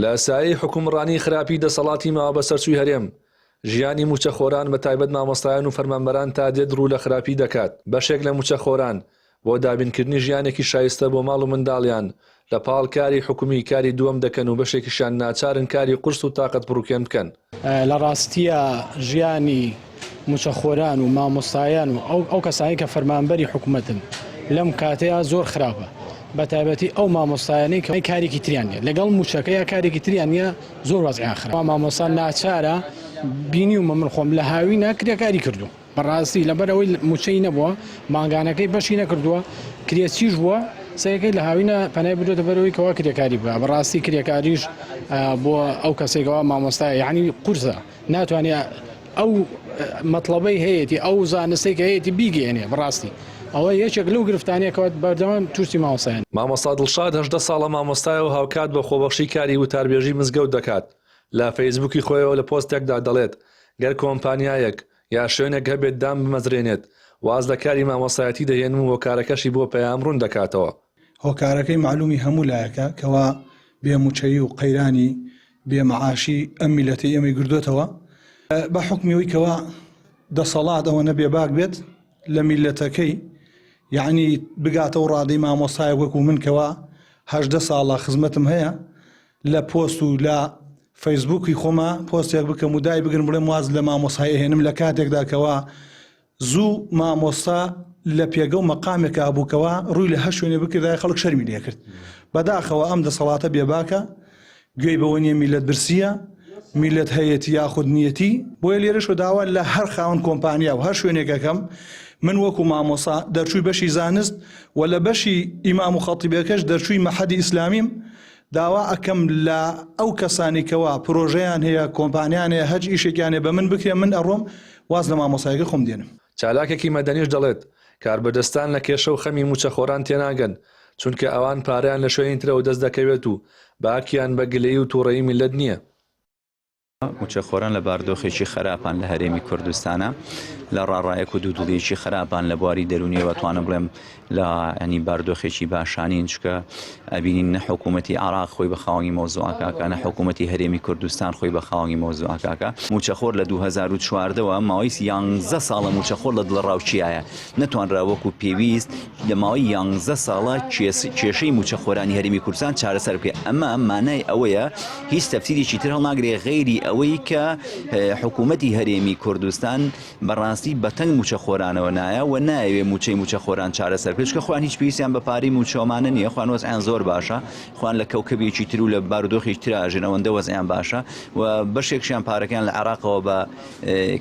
لە سایەی حوکمڕانی خراپی دەسەڵاتی ماوەبەسەرچووی هەرێم، ژیانی مووچەخۆران بە تایبەت مامۆستایان و فەرمانبەران تا دێت ڕوو لە خراپی دەکات، بەشێک لە مووچەخۆران بۆ دابینکردنی ژیانێکی شایستە بۆ ماڵ و منداڵیان لە پاڵ کاری حکومی کاری دووەم دەکەن و بەشێکیشیان ناچارن کاری قورس و تاقەتپڕوکێن بکەن. لە ڕاستیا ژیانی مووچەخۆران و مامۆستایان و ئەو کەسانەی کە فەرمانبەری حکومەتن لەم کاتەیا زۆر خراپە بە تایبەتی ئەو مامۆستایانەی کە کارێکی تریان نیە لەگەڵ مووچەکەیا کارێکی تریان نیە زۆر وەزعیان خراپە مامۆستا ناچارە بینیومە من خۆم لە هاوینە کرێکاری کردووم. بەڕاستی لەبەر ئەوەی موچەی نەبووە مانگانەکەی بەشی نەکردووە کرێچیش بووە سەیەکەی لە هاوینە پەنای بردوێتە بەرەوەی کەوا کرێکاری بکە بەڕاستی کرێکاریش بۆ ئەو کەسێکەوە مامۆستای یعنی قورسە ناتوانێت ئەو مەطلبەی هەیەی ئەو زانستێک کە هەیەی بیگەێنێ بەڕاستی ئەوە یەکێک لەو گرفتانەیە بەردەوام تووشی مامۆستایان. مامۆستا دڵشاد 18 ساڵە مامۆستایە و هاوکات بە خۆبەخشی کاری وتاربێژی مزگەوت دەکات، لە فەیسبووکی خۆیەوە لە پۆستێکدا دەڵێت، گەر کۆمپانیایەک یا شوێنێک هەبێت دامبمەزرێنێت، واز لە کاری مامۆستایەتی دەهێنم و هۆکارەکەشی بۆ پەیام ڕوون دەکاتەوە. هۆکارەکەی مەعلومی هەموو لایەکە کەوا بێ موچەیی و قەیرانی بێ مەعاشی ئەم میلەتەی ئێمەی گردۆتەوە بە حوکمی ئەوی کەوا دەسەڵات ئەوەنە بێباک بێت لە میلەتەکەی یەعنی بگاتە و ڕادەی مامۆستایەک وەکو من کەوا 18 ساڵە خزمەتم هەیە لە پۆست و لە فەیسبووکی خۆما پۆستێک بکەم و دای بگرم بڵێم واز لە مامۆستای ئەهێنم لە کاتێکدا کەوا زوو مامۆستا لە پێگە و مەقامێکا بوو کەوا ڕووی لە هەر شوێنێ بکردایە خەڵک شەرمی لێکرد بەداخەوە ئەم دەسەڵاتە بێباکە گوێی بەوە نییە میلەت برسیە میلەت هەیەتی یاخود نیەتی بۆیە لێرەشەوە داوا لە هەر خاوەن کۆمپانیا و هەر شوێنێک ئەکەم من وەکو مامۆسا دەرچووی بەشی زانست و لە بەشی ئیمام و خەتیبەکەش دەرچووی مەحەدی ئیسلامیم داوا ئەکەم لە ئەو کەسانی کەوا پرۆژەیان هەیە کۆمپانیان هەیە هەرچ ئیشێکیان هەیە بە من بکرێ من ئەڕۆم واز لە مامۆستایەکەی خۆم دێنم. چالاکێکی مەدەنیش دەڵێت، کاربەدەستان لە کێشە و خەمی مووچەخۆران تێناگەن، چونکە ئەوان پارەیان لە شوێنی ترەوە دەست دەکەوێت و باکیان بە گلەیی و توڕەیی میللەت نییە. مووچەخۆران لە باردۆخێکی خەراپان لە هەرێمی کوردستانە لە ڕاڕایەک و دوودڵیەکی خراپان لە بواری دەرونیەوە توانم بڵێم لە ینی باردۆخێکی باشانین چکە ئەبینین نە حکوومەتی عراق خۆی بە خاوەنی مەوزوعکاکە نە حکوومەتی هەرێمی کوردستان خۆی بە خاوەنی مەوزوعکاکە مووچەخۆر لە 2014ەوە ماوەی یانزە ساڵە مووچەخۆر لە دڵەڕاوکیایە نەتوانرا وەکو پێویست لە ماوەی یانزە ساڵە کێشەی مووچەخۆرانی هەرێمی کوردستان چارەسەر بکرێت ئەمە مانای ئەوەیە هیچ تەفسیرێکی تر هەڵناگرێ غەیری ئەوەی کە حکوومەتی هەرێمی کوردستان بەڕاستی بەتەنگ مووچەخۆرانەوە نایە و نایەوێ مووچەی مووچەخۆران چارەسەر بکرێت چونکە خۆیان هیچ پێویستیان بە پارەی مووچەوەمانە نییە خۆیان وەزعیان زۆر باشە خۆیان لە کەوکەبێکی تر و لە بارودۆخێکی ترا ئەژین ئەوەندە وەزعیان باشە و بەشێکشیان پارەکەیان لە عێراقەوە بە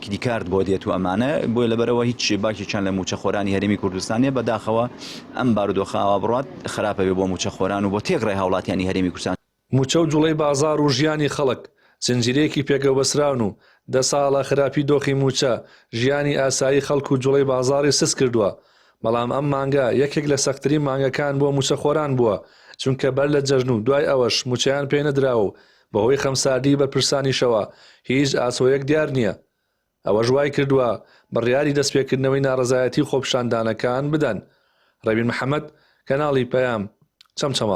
کریکارت بۆ دێت و ئەمانە بۆیە لەبەرەوە هیچ باکێکیان لە مووچەخۆرانی هەرێمی کوردستان نیە بەداخەوە ئەم بارودۆخە ئاوا بڕات خراپە بێ بۆ مووچەخۆران و بۆ تێکڕای هاوڵاتیانی هەرێمی کوردستان. مووچە و جوڵەی بازاڕ و ژیانی خەڵک زنجیرەیەکی پێکەوەبەستراون و دە ساڵە خراپی دۆخی مووچە ژیانی ئاسایی خەڵک و جوڵەی بازاڕی سست کردووە، بەڵام ئەم مانگە یەکێک لە سەختترین مانگەکان بۆ مووچەخۆران بووە، چونکە بەر لە جەژن و دوای ئەوەش مووچەیان پێنەدراوە و بەهۆی خەمساردیی بەرپرسانیشەوە هیچ ئاسۆیەک دیار نییە. ئەوەش وایکردووە بڕیاری دەستپێکردنەوەی ناڕەزایەتی و خۆپیشاندانەکان بدەن. ڕێبین محەمەد، کەناڵی پەیام، چەمچەماڵ.